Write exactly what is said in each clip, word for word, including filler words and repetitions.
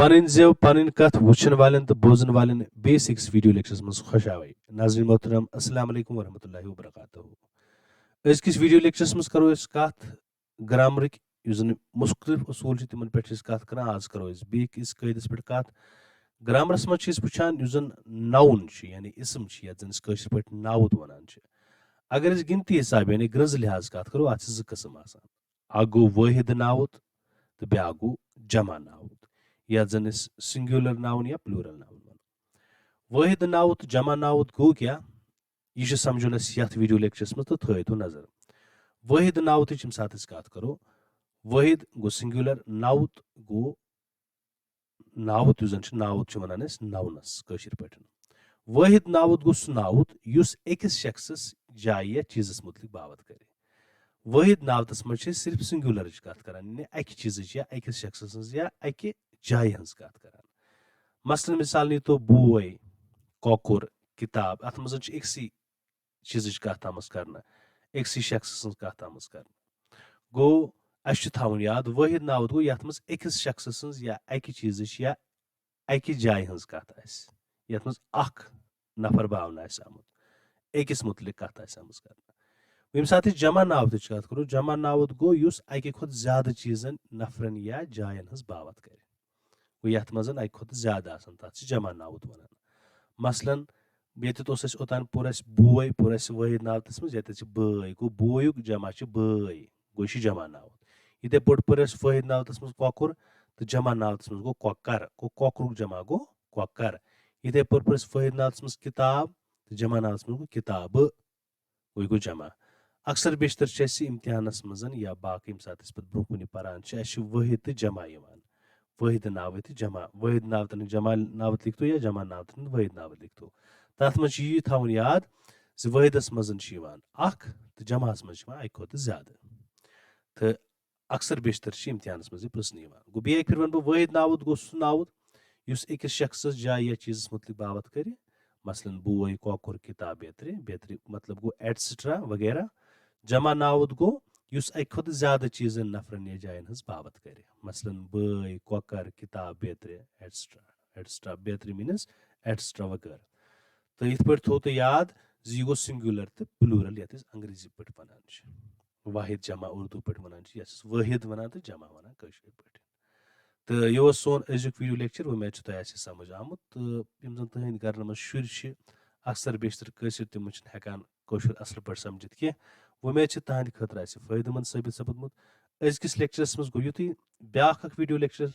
پنٕنۍ زٮ۪و، پنٕنۍ کتھ وٕچھن والٮ۪ن تہٕ بوزن والٮ۪ن بیٚیِس أکِس ویڈیو لیکچرس منٛز خۄش آوے۔ ناظرین محترم، السلام علیکم ورحمۃ اللہ وبرکاتہ۔ أزکِس ویڈیو لیکچرس منٛز کرو أسۍ کتھ گرامرٕکۍ، یُس زن مختلف اصوٗل چھِ، تِمن پٮ۪ٹھ چھِ أسۍ کتھ کران۔ آز کرو أسۍ بیٚیہِ أکِس قٲعدس پٮ۪ٹھ کتھ۔ گرامرس منٛز چھِ أسۍ وٕچھان، یُس زن ناوُن چھِ، یعنی اسم چھِ، یتھ زن أسۍ کٲشِر پٲٹھۍ ناوُت ونان چھِ۔ اگر أسۍ گنتی حساب، یعنی گرٛنٛز لحاظ کتھ کرو، اتھ چھِ زٕ قٕسم آسان۔ اکھ گوٚو وٲحد ناوُت تہٕ بیٛاکھ گوٚو جمع ناوُت، یتھ زن أسۍ سنگیولر ناوُن یا پلورل ناوُن ونو۔ وٲحد ناوُت تہٕ جمع ناوُت گوٚو کیٛاہ؟ یہِ چھُ سمجھُن اَسہِ یتھ ویڈیو لیکچرس منٛز، تہٕ تھٲیِو تُہۍ نظر۔ وٲحد ناوتٕچ ییٚمہِ ساتہٕ أسۍ کتھ کرو، وٲحد گوٚو سنگیولر، ناوُت گوٚو ناوُت، یُس زن چھُ ناوُت چھِ ونان أسۍ ناونس کٲشِر پٲٹھۍ۔ وٲحد ناوُت گوٚو سُہ ناوُت یُس أکِس شخصس، جایہِ یا چیٖزس مُتعلق باوتھ کرِ۔ وٲحد ناوتس منٛز چھِ أسۍ صرف سنگیولرٕچ کتھ کران، یعنی اکہِ چیٖزٕچ یا أکِس شخص سٕنٛز یا اکہِ جایہِ ہٕنٛز کتھ کران۔ مثلاً مثال نی تو بوے، کۄکُر، کتاب، اتھ منٛز چھِ أکسٕے چیٖزٕچ کتھ آمٕژ کرنہٕ، أکسٕے شخص سٕنٛز کتھ آمٕژ کرنہٕ۔ گوٚو، اسہِ چھُ تھاوُن یاد، وٲحد ناوُت گوٚو یتھ منٛز أکِس شخص سٕنٛز یا اکہِ چیٖزٕچ یا اکہِ جایہِ ہٕنٛز کتھ آسہِ، یتھ منٛز اکھ نفر باونہٕ آسہِ آمُت، أکِس مُتعلق کتھ آسہِ آمٕژ کرنہٕ۔ ییٚمہِ ساتہٕ أسۍ جمع ناوتٕچ کتھ کرو، جمع ناوُت گوٚو یُس اکہِ کھۄتہٕ زیادٕ چیٖزن، نفرن یا جاین ہٕنٛز باوتھ کرِ۔ گوٚو یتھ منٛز اکہِ کھۄتہٕ زیادٕ آسان، تتھ چھِ جمع ناوُت ونان۔ مثلاً، ییٚتٮ۪تھ اوس اَسہِ اوٚتام پوٚر اَسہِ بوے، پوٚر اَسہِ وٲحد ناوتس منٛز، ییٚتٮ۪تھ چھِ بٲے، گوٚو بویُک جمع چھِ بٲے، گوٚو یہِ چھُ جمع ناوُت۔ یِتھے پٲٹھۍ پوٚر اَسہِ وٲحد ناوتس منٛز کۄکُر، تہٕ جمع ناوتس منٛز گوٚو کۄکر، گوٚو کۄکرُک جمع گوٚو کۄکر۔ یِتھے پٲٹھۍ پوٚر اَسہِ وٲحد ناوتس منٛز کتاب، تہٕ جمع ناوتس منٛز گوٚو کتابہٕ، گوٚو یہِ گوٚو جمع۔ اکثر بیشتر چھِ اَسہِ امتحانس منٛز یا باقٕے ییٚمہِ ساتہٕ أسۍ پتہٕ برونٛہہ کُن یہِ پران چھِ، اَسہِ چھِ وٲحد تہٕ جمع یِوان۔ وٲحد ناوت تہٕ جمع، وٲحد ناوتن ہٕنٛدۍ جمع ناوت لیکھتو یا جمع ناوتن ہٕنٛدۍ وٲحد ناوت لیکھتو۔ تتھ منٛز چھُ یی تھاوُن یاد زِ وٲحدس منٛز چھُ یِوان اکھ تہٕ جمعس منٛز چھُ یِوان اکہِ کھۄتہٕ زیادٕ۔ تہٕ اکثر بیشتر چھِ امتحانس منٛز یہِ پرژھنہٕ یِوان۔ گوٚو، بیٚیہِ اکہِ پھِرِ ونہٕ بہٕ، وٲحد ناوت گوٚو سُہ ناوت یُس أکِس شخصس، جایہِ یا چیٖزس مُتعلق باوتھ کرِ، مثلاً بوے، کۄکُر، کتاب، بیترِ، بیترِ مطلب گوٚو ایٹسٹرا وغیرہ۔ جمع ناوت گوٚو یُس اکہِ کھۄتہٕ زیادٕ چیٖزن، نفرن یا جاین ہٕنٛز باوتھ کرِ، مثلاً بٲے، کۄکر، کتاب، بیترِ، ایٹسٹرا ایٹسٹرا بیترِ مینز ایٹسٹرا وغیرہ۔ تہٕ یِتھ پٲٹھۍ تھوٚو تۄہہِ یاد زِ یہِ گوٚو سنگیولر تہٕ پلورل، یتھ أسۍ انگریزی پٲٹھۍ ونان چھِ، واحد جمع اردو پٲٹھۍ ونان چھِ، یتھ أسۍ وٲحد ونان تہٕ جمع ونان کٲشِر پٲٹھۍ۔ تہٕ یہِ اوس سون أزیُک ویڈیو لیکچر۔ وۄمید چھِ تۄہہِ آسہِ یہِ سمجھ آمُت۔ تہٕ یِم زن تُہنٛدۍ گرن منٛز شُرۍ چھِ، اکثر بیشتر کٲشِر، تِم چھِنہٕ ہٮ۪کان کٲشُر اصل پٲٹھۍ سمجھِتھ کینٛہہ۔ وۄمید چھِ تہنٛدِ خٲطرٕ آسہِ فٲیدٕ مند ثٲبت سپدمُت۔ أزکِس لیکچرس منٛز گوٚو یُتُے۔ بیٛاکھ اکھ ویڈیو لیکچر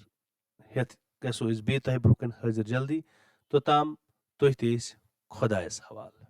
ہٮ۪تھ گژھو أسۍ بیٚیہِ تۄہہِ برونٛہہ کَنہِ حٲضِر جلدی۔ توٚتام تُہۍ تہِ ٲسۍ خۄدایَس حوالہٕ۔